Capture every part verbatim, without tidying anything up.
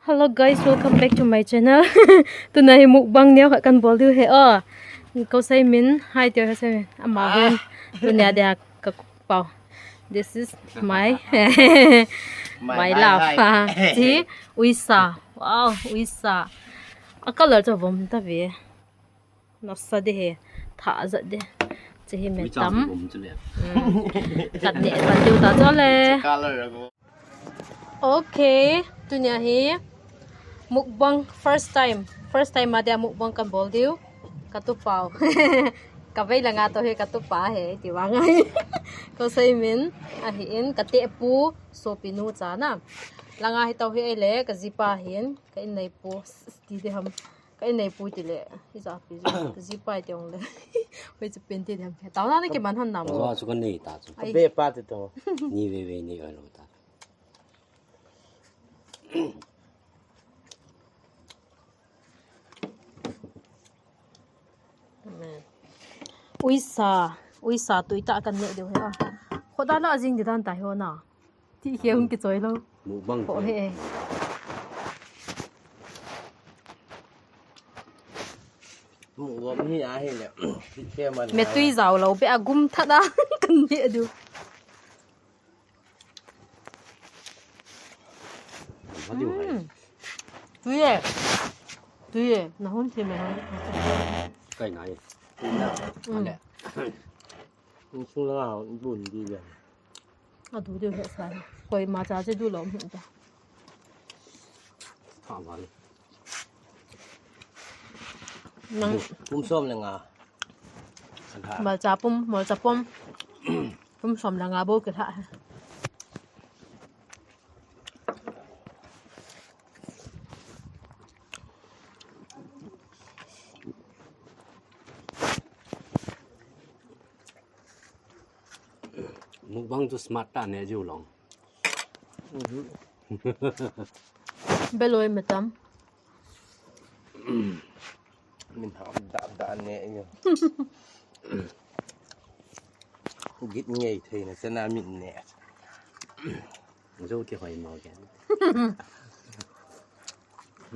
Hello guys, welcome back to my channel. Tuna hi mukbang neo khat kan bol diu ahi o. Ko sei min, hi teo, ko sei min. Ama hin. Tuna dia ka pau. This is my my love. Hi. Chi uisa. Wow, uisa. A color chu vom ta ve. Nasa de he, tha zat de. Che hi me tam. Kat de, kat de ta chole. Okay, tunia hi mukbang first time. First time ma dia mukbang kan bol diu. Ka tu pau. Ka vei langa to he ka tu pa he ti vang ai. Ko sei min ahi in ka te pu sopi nu cha na. Langa hi to hi ai le ka jipa hin ka in nei pu ti de ham. Ka in nei pu ti le, hi za pi zu, ka jipa ti ong le. Hoi chu pen ti dem. Tao na ne ke man hon nam. Wa chu ka nei ta chu. Ai. Be pa ti to. Ni ve ve ni oi lo ta. Amen. Uisa, uisa tui ta kan ne diu he a. Khoda la jing di dan ta he o na. Ti khe hung kichoi lo. Mukbang. Ho he. Mukbang hi a hi le. Ti khe man. Me tui jao lo be a gum tha da. Kan ni a du. What do you like? Tui e. Tui e. Na hon the me hon. Kai nai. Tui na. Mm. Ale. Sung la bun di le. A du diu he sa. Koima cha che du lo hum ta. Tha ma le. Nang pum som le nga. Malcha pum, malcha pum. Pum som le nga bou kitha. Mukbang chu smart ta ne jiu long. Beloi me tam. Min ham da da ne yo. Git ngei thei na chana min ne. Zo kihoi mo ke.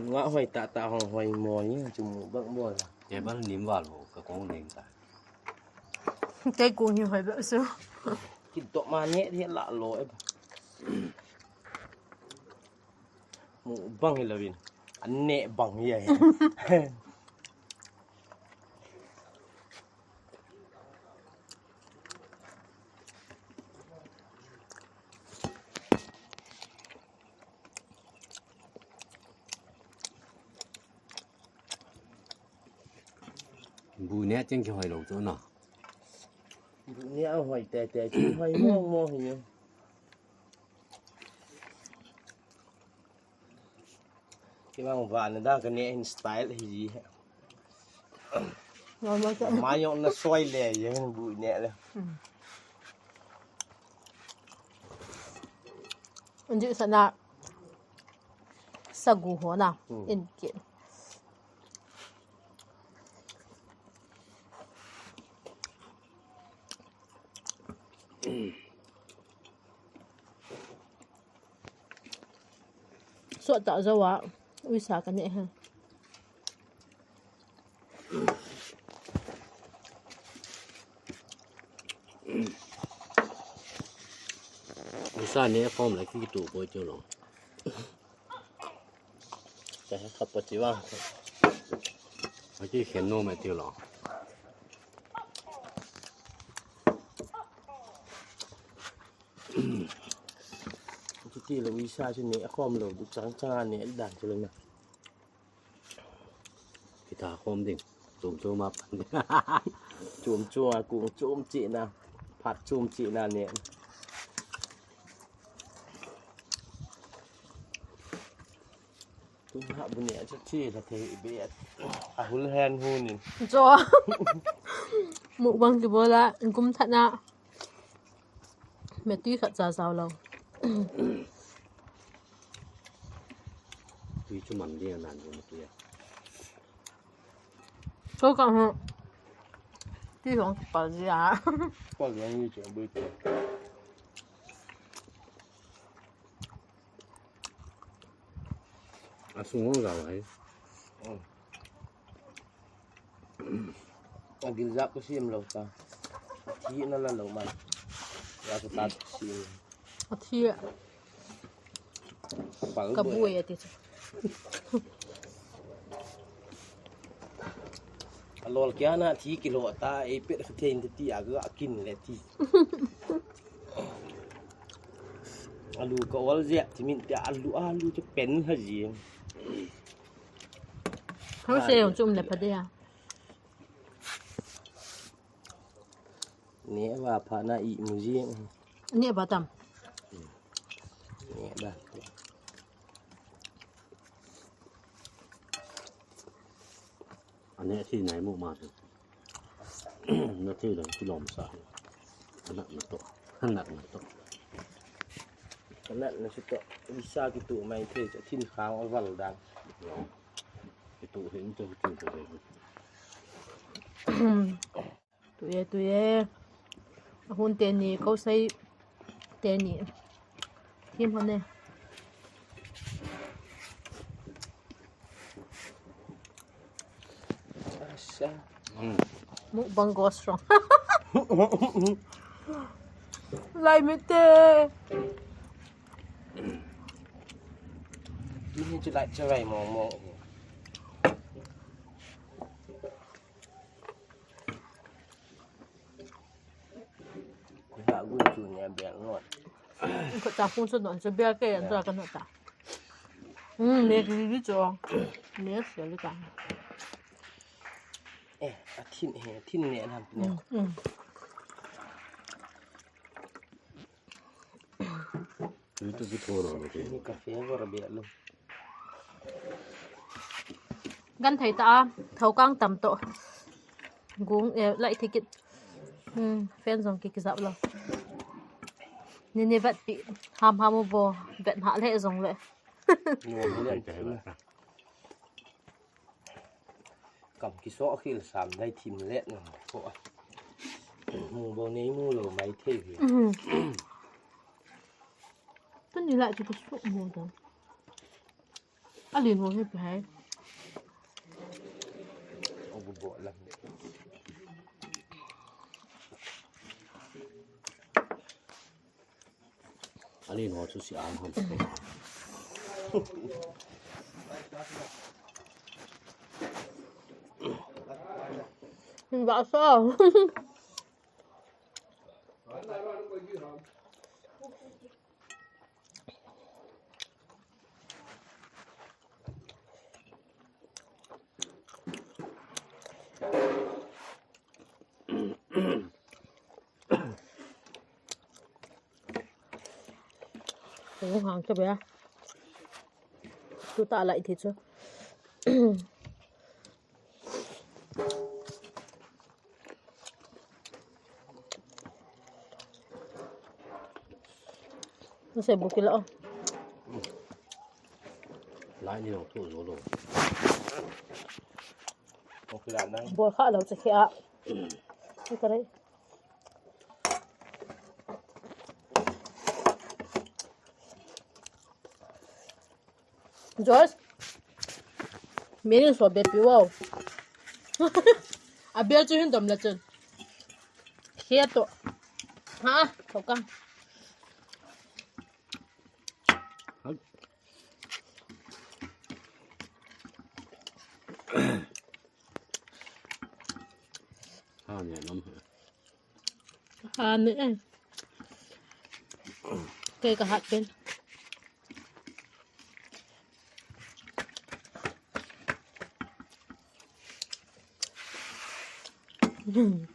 Nga hoi ta ta hong hoi mo ni chu mukbang bol. Table nim val ho ka kong neng ta. Te kung hi hoi ba su. Kit to ma ne the la lo e. Mukbang hi lovin. An ne bang hi ai. Bu ne cheng kihoi lo chu na. Bu ne a hoi te te chu hoi mo mo hi. Kibang van da ka ne in style hi ji. Normal ka. Ma yong na soi le ye bu ne le. Hmm. Andi sana sagu ho na. Hmm. In ke. Suat ta zo a, uisa ka ne he. Uisa ne form la ki tu ko chu lo. Cha ha khap pa ti wa. A ki khen no me ti lo. Ti ti lo uisa chu ne a khom lo du chang chang a ne dan chu lo na. Kita khom ding. Chom chom a pan. Chom chom a kung chom chi na. Phat chom chi na ne. Tum ha bu ne chu chi la thei be. A hul hen hu nin. Cho. Mukbang kibol a, kum that na. Me tui khat cha jao lo. Tui chu man ding a nan bu tui a. Ko ka ho. Tui hong pal ji a. Pal ji a ni chu bu tui. Asung ho ga vai. Agil jap ka sem lou ta. Thi na la lou man. Ya ka ta sem. Athi. Pal ka boi. Boi ati chu. Alol kia na thi kilo ta, ei pet ka thein ti a ga kin le ti. Alu ka ol je ti min ti alu, alu chu pen ha ji. Hang se jong chu um le pha de a. Ne va pha na i mu ji. Ne va tam. Ne va. Ane thi nai mu ma. Na thi lo kilom sa. Anak na to. Anak na to. Anak na su to. Isa kitu mai the cha thin khang o val dan. Kitu hin to kitu to. Tuye, tuye. Ahun teni, kosei teni. Thim hon e. Asa. Mukbang goes wrong. Lai mi te. Ni chu lai chu lai mo mo. Ka gun chu ne bel ngot. Ko ta phun chu don chu bel ke an to ka no ta. Hmm, ne ki ki chu. Ne se li ka. Eh, a thin he, thin ne lam ne. Hmm. Ni tu ki tho lo ke. Ni ka fe go ra bel lo. Gan thei ta a, thokang tam to. Gung, eh, lai thei kit. Hmm, fan jong ki kijap lo. Ni ni vet pi, ham ham u bo, vet ha le jong le. Kam kiso khil sam lai thim le na ko. Mu bo nei mu lo mai thei hi. Hmm. Tuni lai chu ka su mu da. Alin ho hi pai. O bu bo la. Alin ho chu si ang ham. Ba sa. Ung hang chu bia. Tu ta lai thi chu. Nse bukila o. Lai ni lo tu zo lo. Bukila nang. Bol kha lo che khia. Ni ka rei. Joyce. Meni so be pi wow. A bel chu hin dom la chun. Khia to. Ha, to ka. Ha, ne nom. Ha, ne. Kei ka hat pen.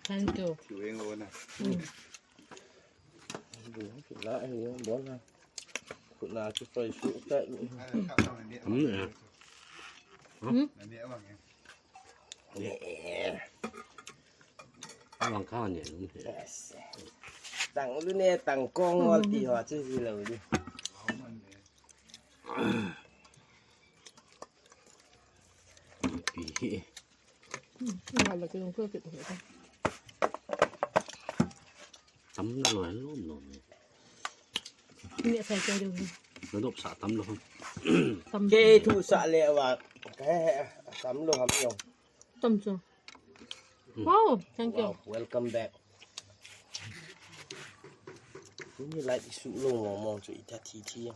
Thank you. Chu eng lo na. Hmm. Chu la eng lo, bon na. Khu na chu fry su ta. Hmm, eh. Hmm? Na ne awang e. Awang kha ne. Yes. Tang lu ne, tang kong ngol ti ho chu si lo di. Pi hi. Hmm, nga la ke long ke ke. Tam na lo, lo, lo. Ni sai ke lo. Lo dop sa tam lo. Tam. Kei thu sa le wa. He he, tam lo ham yo. Tam chu. Wow, thank you. Wow, welcome back. Tuni light isu lo mo mo chu ita thi thi.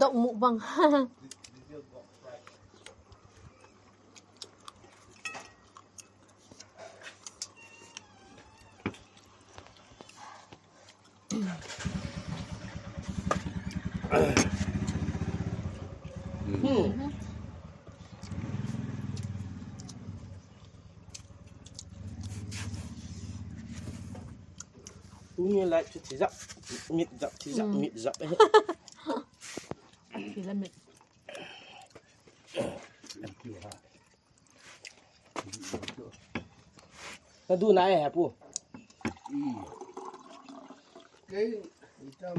Dok mukbang. Hmm. Tuni light chu thi jap, mit jap, thi jap, hmm, mit jap. Thi la mit. Na du na e, pu. Hmm. Kei, itam.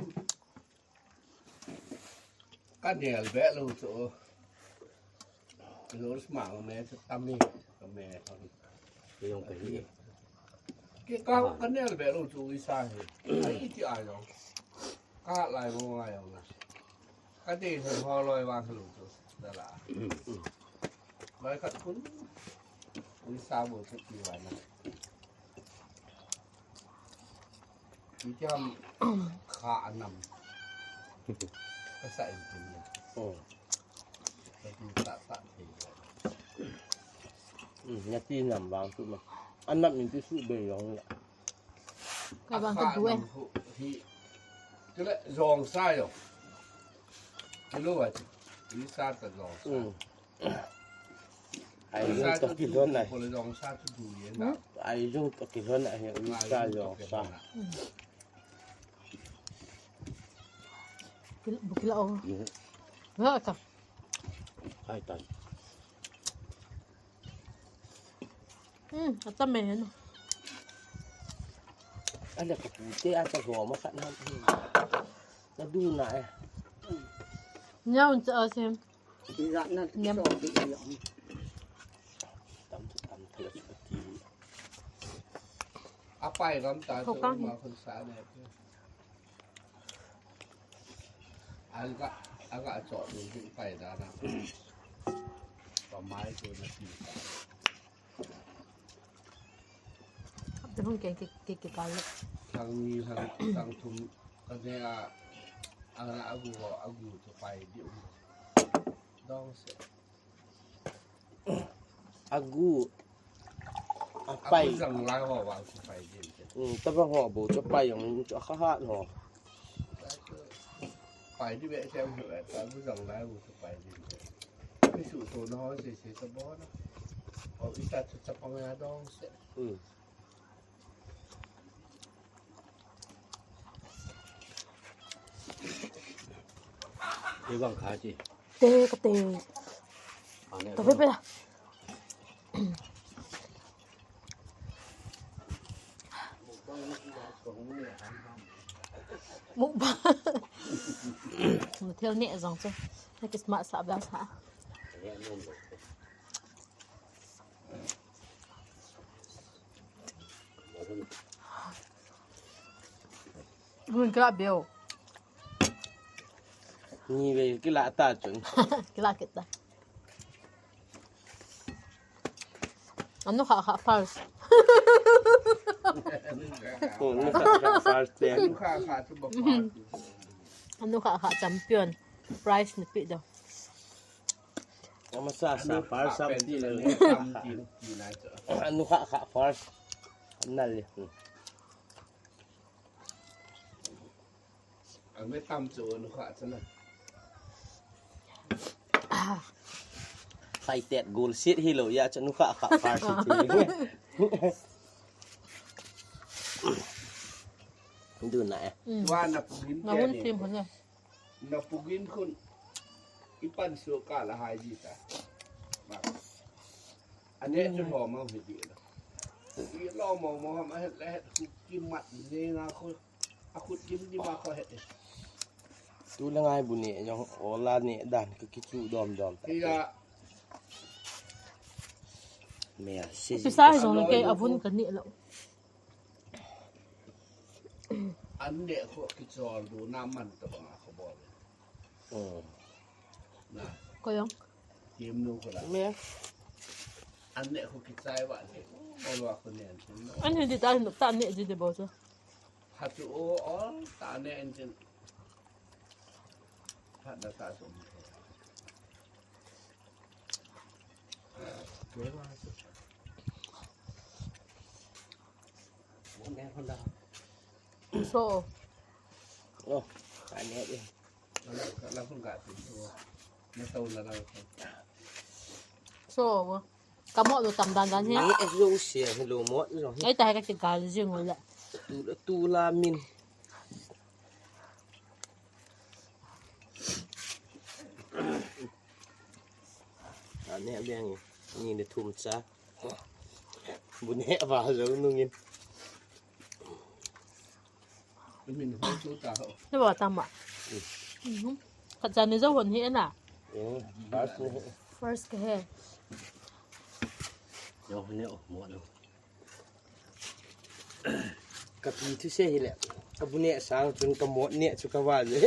Ka nel be lo chu. Lo sma me chu tam ni, ka me. Ke jong ka hi. Ke ka, ka nel be lo chu i sa hi. Ai ti a jong. Ka lai mo ngai jong na. Ka ti ho loi wa lo chu. Da la. Loi ka kun. I sa mo chu ti wa na. Itiam kha anam. Ka sa in tin ya. Oh. Ka ti ta ta ti ya. Hmm, nya ti nam vang su ma. Anam in ti su be yong ya. Ka vang ka du e. Hi. Tule jong sa yo. Kilo wa. Ni sa ta jong sa. Hmm. Ai jong to kilhon ai. Ai jong to kilhon ai, uisa jong sa. Kil-, bu kila o. Hmm. Ha, ka. Ai, tai. Hmm, ata me no. Ale ka pute ata ho ma khat na. Na du na e. Nya un cha sem. Ijat na. Tam tam thla chu ti. Apai ram ta chu ma khun sa ne. Aga, aga chot ni pai da na. Pa mai ko na ti. Te hung ke, ke, ke, ke kal le. Thang ni, thang, thang thum, ka ne a, a, agu, agu chu pai di um. Dong se. Agu. Apai. Agu jang lai ho wa chu pai di. Hmm, ta ba ho bu chu pai jong chu kha ha ho. Pai di be sem ho, agu jang lai bu chu pai di. Pi su to no se se ta bo na. O isa chu cha pang ya dong se. Hmm. Te bang kha chi. Te ka te. Ane to pe pe la. Mukbang. Thil ne jong chu. Na kismat sa bla sa. Hun ka beo. Ni ve kila ta chun. Kila kita. Anu kha kha first. Anu kha kha first. Anu kha kha champion. Prize ni pi do. Ama sa sa first sam ti le. Anu kha kha first. Nal le. Ame tam chu anu kha chana. Khai tet gol sit hi lo ya chu anu kha kha first ti. Du na e. Wa na pugin. Na hun sim ho na. Na pugin khun ipan su ka la hai ji ta. Ane chu ho ma hi di la. I lo mo mo ma het le het ki mat ne na khu. A khut kim di ma khu het. Tu la ngai bu ne jong ola ne dan ka kichu dom dom ta. Hi ya. Mea, si, si. Pisa hi jong le kei avun ka neh lou. An neh khu kichol du na man tabang a khu bol. Hmm. Na. Ko jong. Tim nu khu la. Mea. An neh khu kichai va neh. Ol va khu neh an tin. An hi di ta hin ta neh di de bol chu. Phat chu o, o, ta ne en chin. Phat da ta sum. So. Oh, ta ne di. So, ka mo lo tam dan dan hi. Ni e lo sia hi lo mo lo hi. Ai ta ka kigal jing u le. Tu tu la min. Ani a biang ni ni thum cha. Bu ne va zo nungin. Ni ba tama. Mhm. Khat cha ni jo hon hi na. First ni. First ka he. Jo hon ni o mo lo. Ka pi thu se hi le. Ka bu ne sang chun ka mo ne chu ka va le.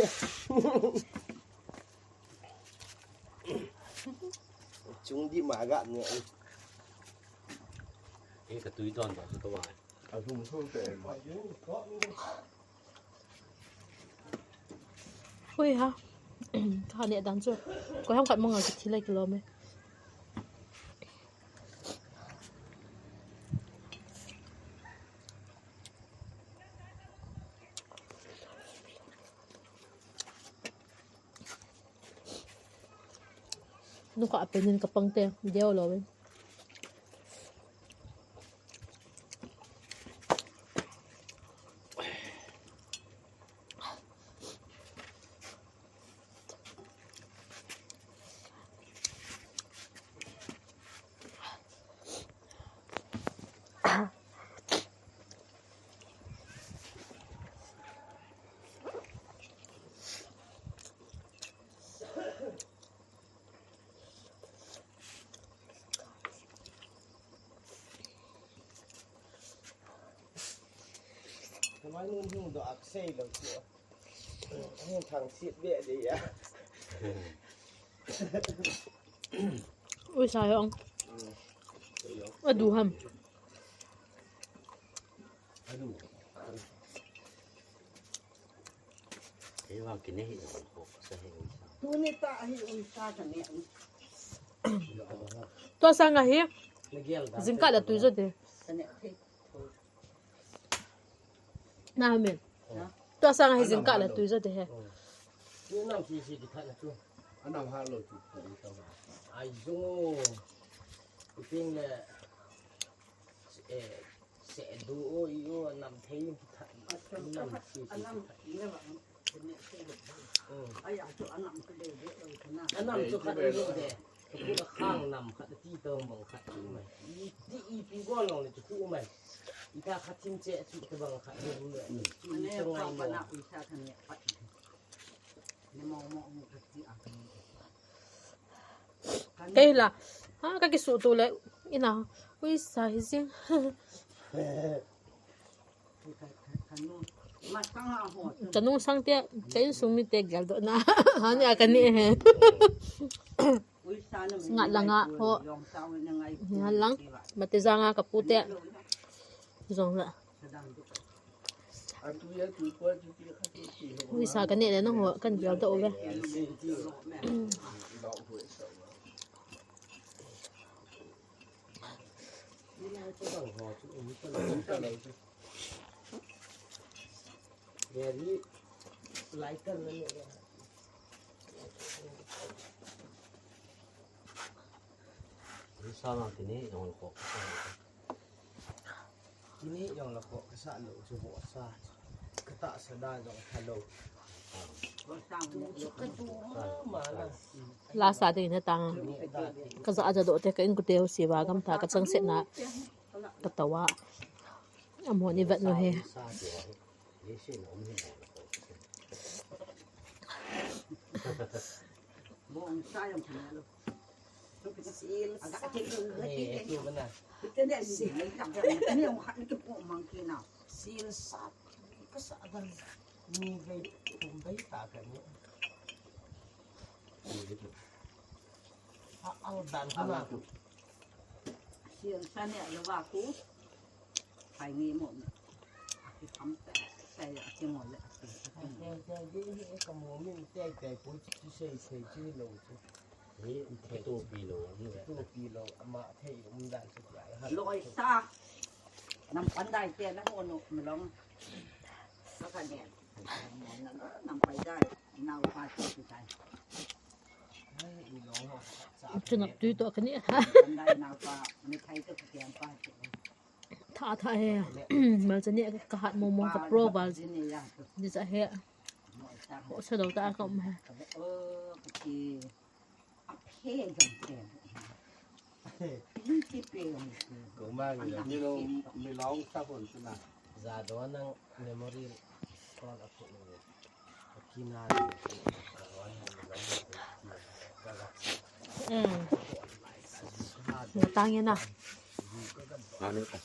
Chung di ma ga ne. E ka tui don ba chu ka va. Hui ha. Tha ne dan chu. Ko ham khat mong a ki thilai ki lo me. Nung ka apenin ka pangte, deo lo in. Kamai nun hung do aksei lo chu. Hung thang sit be de ya. Ui sa yong. Adu ham. Tuni ta hi ui sa ka ne. Tua sanga hi. Jingkah la tui jo de. Ka ne. Na men. Tua sanga hi jingkah la tui jo de he. Ni nam si si ki tha na chu. Anam ha lo chu. Ai jo. Iping le. Eh. Se du o i o nam thei in ki tha. Nam si si ki tha. Anam chu khat in de. Tukul a khang nam khat ti to bang khat mai. Ti ipi gol long le tukul mai. Ita khat tin che chu tabang khat ni. Ane pa pa na ui sa than ne pa. Ne mo mo mo khat ti a. Kei la. Ha, ka kisuh tu le. Ina. Ui sa hi jing. Ka nung sang te, ka insung mite geldoh na. Hani a ka ne he. Nga langa ho. Nga lang. Mate janga ka pute. Jong la. Ui sa ka ne le nang ho, kan geldoh ve. Very lighter na ni. Sa lang tini jong ko. Tini jong la ko kasa lo chu ho sa. Kata sa da jong tha lo. La sa ding na tang. Ka ja ja do te ka in ku te ho si ba gam tha ka chang set na. Ka tawa. Amo ni vet no he. Sil sa. Eh, tu bana. Sil sa. Ka sa dan. Ni vei tum vei ta ka ni. A, a dan ka na. Sil sa ni a lo ba ku. Kai ni mo. A ki kham ta. Sai a ki mo le. Te, te, te, te, ka mo min te, te, pu chi sei, sei, chi lo chi. Ni to pi lo, ni to pi lo, ama thei um dan chu ya. Loi sa. Nam pan dai te na ho no, mi long. Ka ka ne. Nam pai dai, nau pa te pi dai. Ai, mi long ho. Chu nak tui to ka ni. Nam pan dai nau pa, mi thai to ki pa. Tha, tha he. Mal chani ka hat mong mong ka pro bal. Ni cha he. Ho sa do ta ka um he. Ko ma ngi ni lo mi long sa kon tu na. Za do nang memory kon a ko. Mm. Ngatang yan ah. Ano ka?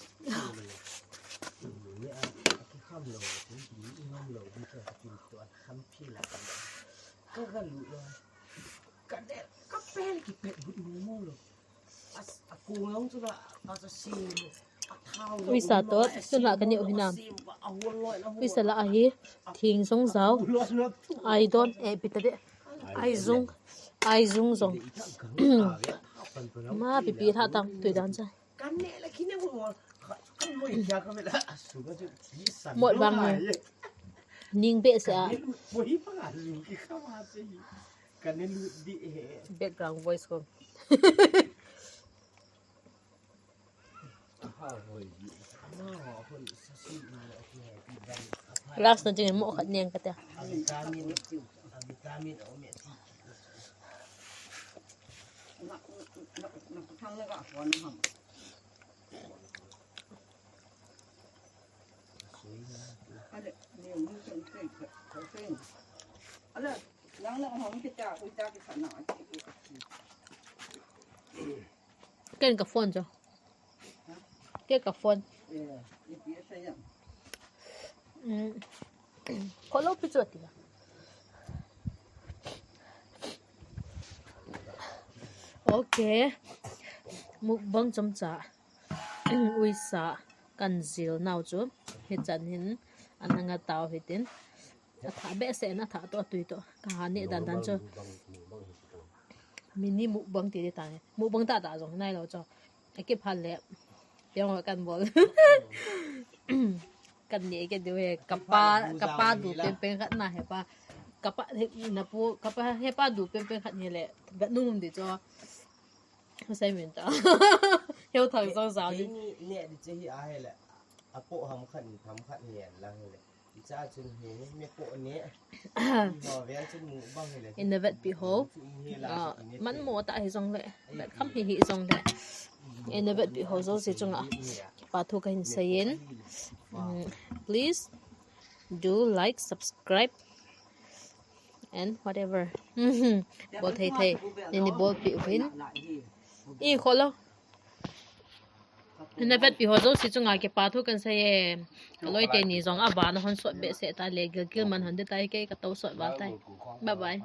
Uisa to, tun la ka neo hinam. Uisa la ahi, thing song zau, ai don, eh, pita de, ai zung, ai zung zong. Ma pipi tha tang, tui dan cha. Mot bang ni. Ning be se a. Background voice ko. Last na jing mo khat neng ka ta. Ken ka phone cho. Ke ka phone. Mm. Kholo pi cho ti la. Okay. Mukbang chomcha. Uisa kan zil nau chu. Hichan hin an anga tau hitin. Atha behseh na, atha to, atui to. Ka ha ne dan dan chu. Mini mukbang ti di ta ne. Mukbang ta ta jong nai lo chu. Akiphat le. Tiang kan bol. Kan ne ke du he. Kapa, kapa du pen pen khat na he pa. Kapa he na pu, kapa he pa du pen pen khat ni le. Gat num di chu. Sai min ta. Heu thang zong zau ni. Ni ne di che hi a he le. Apo ham khat ni tham khat ni en lang he le. Icha chun hi ni me po ne. Ho vel chun mu bang he le. In the vet pi ho. Ah, man mo ta hi zong le. Vet kham hi hi zong le. In the vet pi ho zo si chunga. Pa thu ka hin sayin. Mm, please do like, subscribe. And whatever. Bol thei thei. Nini bol pi uvin. I kholo. Na vet pi ho zo si chunga kipa thu kan saye. Ka loi te ni zong a ba na hon sot behseh ta le gil gil man hon de ta ke ka to sot ba tai. Bye bye.